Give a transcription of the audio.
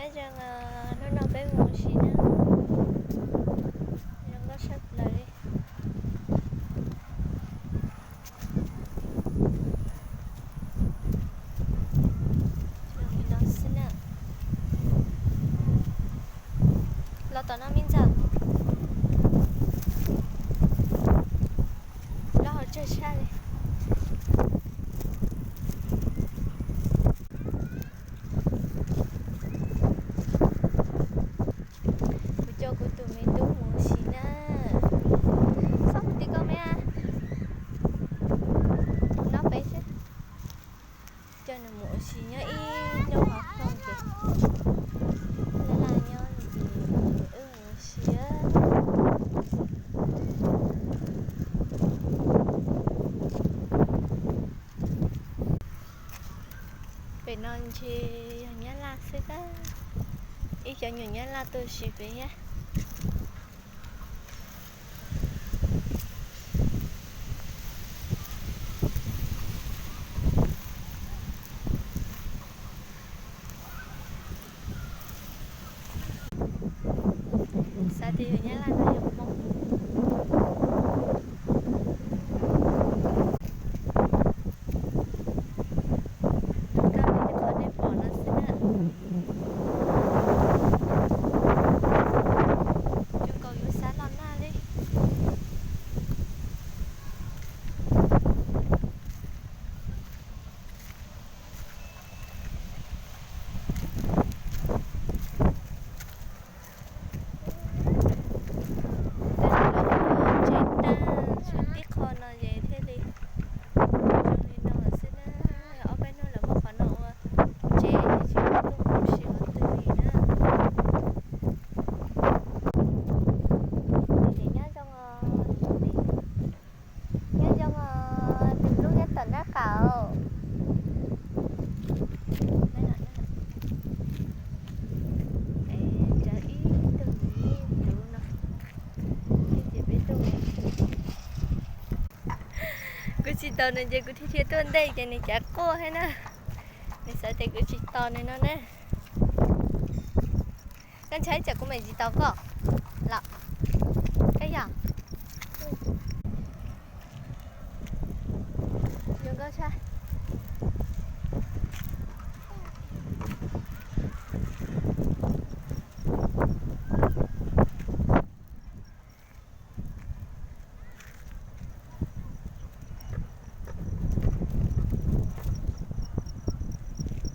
Nyob zoo, hnub no peb mus ua si na. Zoo nkauj tshaj plaws li. Zoo li no xwb na. Los tom no me ntxawm. Plaub hau tsawg tshaj li. Kuv coj kuv tus me tub mus ua si na. Txhob mus tim koj me a. Nyob peb seb. Coj nws mus ua si nyob ib hnub hauv phooj ces laj laj nyob ces wb mus ua si. Pem no ntshe yog Nyab Laj xwb, ib cov nyuam Nyab Laj tuaj ua si pem thiab. Xav tias yog Nyab Laj no yog Hmoob. Nkauj li qhov nej pom no xwb na. Zoo nkaus yuav xav los nag li. Tsev tag, tshuav tib qho no ces thiaj li zoo li no xwb na. Ob peb hnub lawv muab qhov no ua tsev ces tsis paub tuaj mus ua si qhov twg li na. Nyob zoo os, nyob zoo os, tus hlub nyob tom nraub qaum. Cov ib tug me nyuam no, ces peb tuaj mus. Kuv tsis tos nws ces kuv thiaj thiaj tuaj ntej ces nws cav quaj thiab na. Nws xav tias kuv tsis tos nws no na. Koj ntshai tsam kuv mam tsis tos koj los? Koj yog zoo nkauj tshaj.